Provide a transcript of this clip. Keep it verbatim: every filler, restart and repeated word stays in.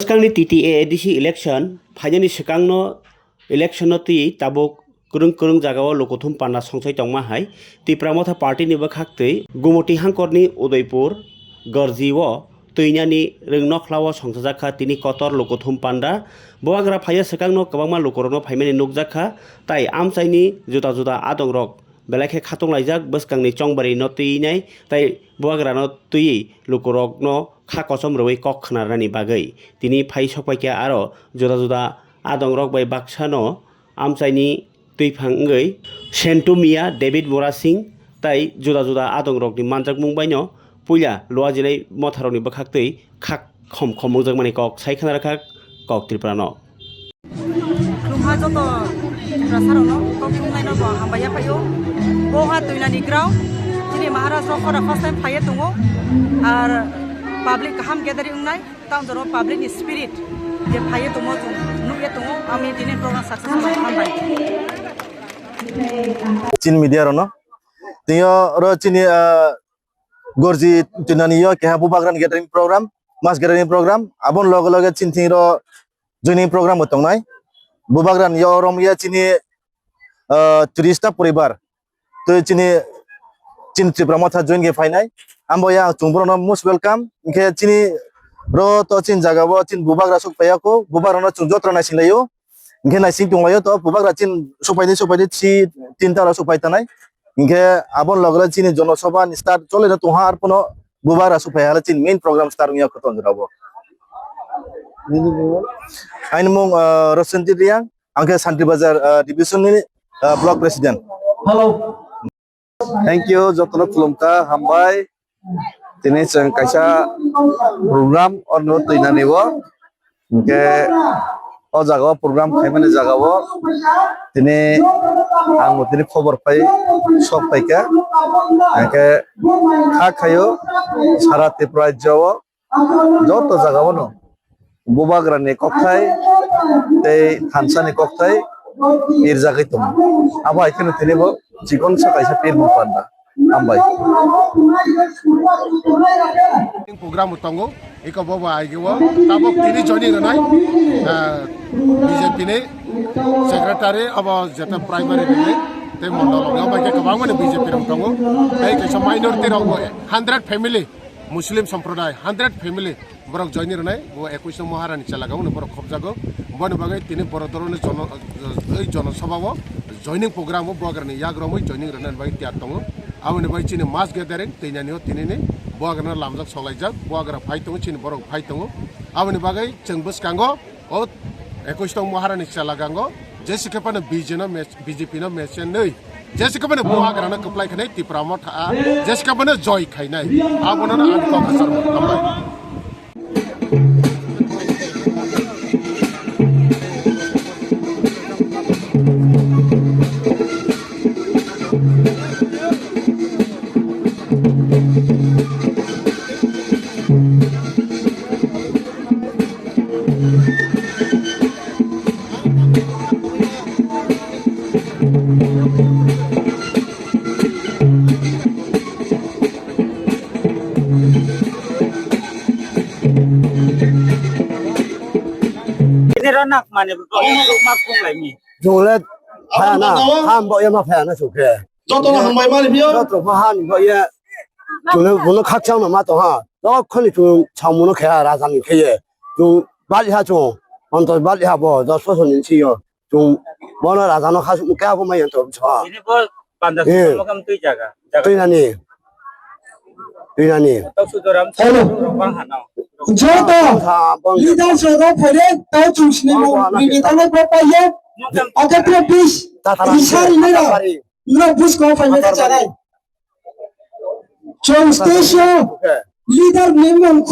Bwskangni T T A A D C election phainani swkangno election no twi tabuk kwrwng kwrwng jagao lukuthum panda songchai tongma hai Tipra Motha Party ni bwkhak twi Gumoti hangkorni Udaipur Gorji o twinani rwng nokhlao songchajakha tini kotor lukuthum panda. Bubagra phaiya swkangno kwbangma lukurokno phaimani nukjakha, tai amchaini juda juda adongrok belai khe khatunglaijak bwskangni chongbarino twinai tai bubagrano twiwi lukurokno kha kochom rwui kok khna rwnani bagwi. Tini phai sokpaikha aro juda juda adongrok bai baksano amchaini twiphang wngwi Sentu Mia, David Murasing tai juda juda adongrokni manjakmung baino puila luajinai motharokni bwkhaktwi khak khom khom wngjakmani kok sai khna rwkha Kok Tripura no. Khulumha joto Tiprasarokno, kok khulumnaino bo hambai yaphaio. Bo ha twinani ground, chini Maharaj rok khora first time phaiye tongo, ar public kaham gathering wngnai. Tamo jora public ni spirit je phaiye tongo, chwng nukye tongo, ami tini program successful hambai. Chin media rono. Tini oro chini, ah, Gorji twinani yo keha bubagrani gathering program, mass gathering program. Aboni loge loge chini thing ro joining program bo tongnai. Bubagrani yo romya chini, ah, tris ta poribar. Tei chini, chini Tripura Motha join khe phainai. Ambo ya chwng borokno most welcome. Hinkhe chini ro to chini jaga bo chini bubagra sok phaiya kho. Bubagrano chwng joto naising laio. Hinkhe naising tong laio to bubagra chini sok phaini, sok phaini si tinta ro sok phai tanai. Hinkhe aboni loge chini jonosabha ni start chole no tongha arpono bubagra sok phai hala chini main program start wngya kho tonjora bo. Aini mung, ah, Rosenjit Reang. Ang khe Santir Bazar, ah, division ni, ah, block president. Hello. Thank you, jotono khulumkha, hambai. Tini chwng kaisa program orno twinani o. Hinkhe o jaga o program khaimani jaga o. Tini ang bo tini khobor phai sok phaikha. Hinkhe kha khaio sara Tripura rajya o. Joto jaga bono bubagrani kokthai tei thansani kokthai pirjagwi tongo. Abo hai kheno tini bo chikon sa kaisa pirmung panda. Hambai. Program bo tongo, eko bo bo aigeo tabok tini joining rwnai, ah, B J P ni secretary abo jeta primary ni tei mondol rok bai khe kwbangma ni B J P rok tongo. Tei kaisa minority rok bo hundred family. Muslim somproday hundred family borok joini rwnai, bo ekwis nong Maharani chela gaboni borok khopjago. Boni bagwi tini borok dorono jono, ei jono sabha o joining program o bubagrani yak romwi joining rwnani bagwi tiyar tongo. Aboni bagwi chini mass gathering twinani o tinini bubagrano lamjak solaijak, bubagra phai tongo, chini borok phai tongo. Aboni bagwi chwng bwskango O ekwis tong Maharani chela gango, jesi khe phano B J no mech-, B J P no mechenwi, jesi khe phano bubagrano kwplai khenai Tipra Motha, jesi khe phano joy khainai. Abono no ang kok kwcharo hambai. Ini ronak mane bro, mak pung lai mi. Jong le phaya na, ham bo ya ma phaya na sukhe. Joto no hambai mani biyo. Joto pha han bo ya. Jong le bono khakchang no ma to ha. Jokhoni chung changmung no khe ha, raja ni khe ye. Chung bali ha chung, onto bali ha bo, dos bosor ni si yo. Chung bono raja no khasuk khe abo mai onto bwsa. Ini bo panda Eh. Sukha makam twi jaga. Jaga. Twi nani. Twi nani. Tok sudoram. Hello. Bang hanao. Joto. Sa bang. Leader joto phaide, tao chung sini Bang mo, hana bini kita. Tano bo paye. Makam Ake pro bis. Tatara. Isari nira. Tatara. Nira bus ko phaide Tatara. Charai. Chung station. Okay. Leader ni mung